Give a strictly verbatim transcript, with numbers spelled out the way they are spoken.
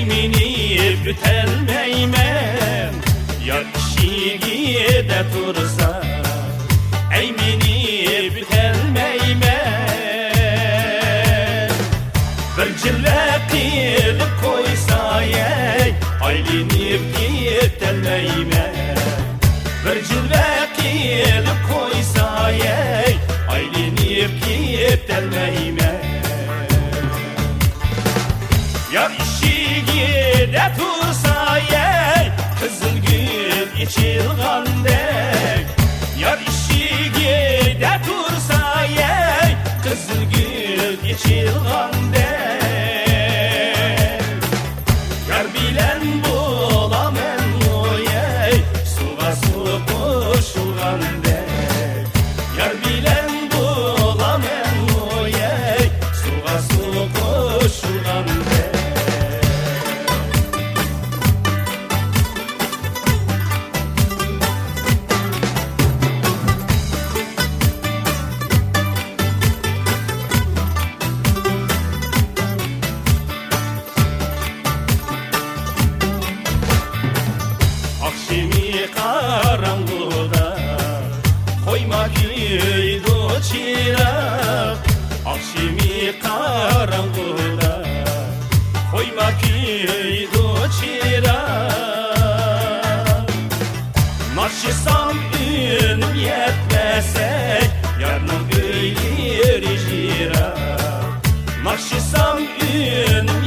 مېنى ئۆتەلمەيمەن، يار ئىشىكىدە تۇرسا. ئەي، مېنى ئۆتەلمەيمەن. بىر جىلۋە قىلىپ قويسا، ئەي، ئايلىنىپ كېتەلمەيمەن. بىر جىلۋە قىلىپ قويسا، ئەي، ئايلىنىپ كېتەلمەيمەن. يار ئىشىكىدە تۇرسا، ئەي، قىزىل گۈل ئېچىلغاندەك. يار ئىشىكىدە تۇرسا، ئەي، قىزىل گۈل ئېچىلغاندەك. يار بىلەن بولامەن ئويەي، سۇغا سۇ قوشۇلغاندەك. يار بىلەن بولامەن ئويەي، سۇغا سۇ قوشۇلغاندەك. ئاخشىمى قاراڭغۇدا قويما كۆيىدۇ چىراغ. ئاخشىمى قاراڭغۇدا قويما كۆيىدۇ چىراغ. ناخشىسام ئۈنۈم يەتمەسە، يارنىڭ ئۆيلىرى يىراق. ناخشىسام ئۈنۈم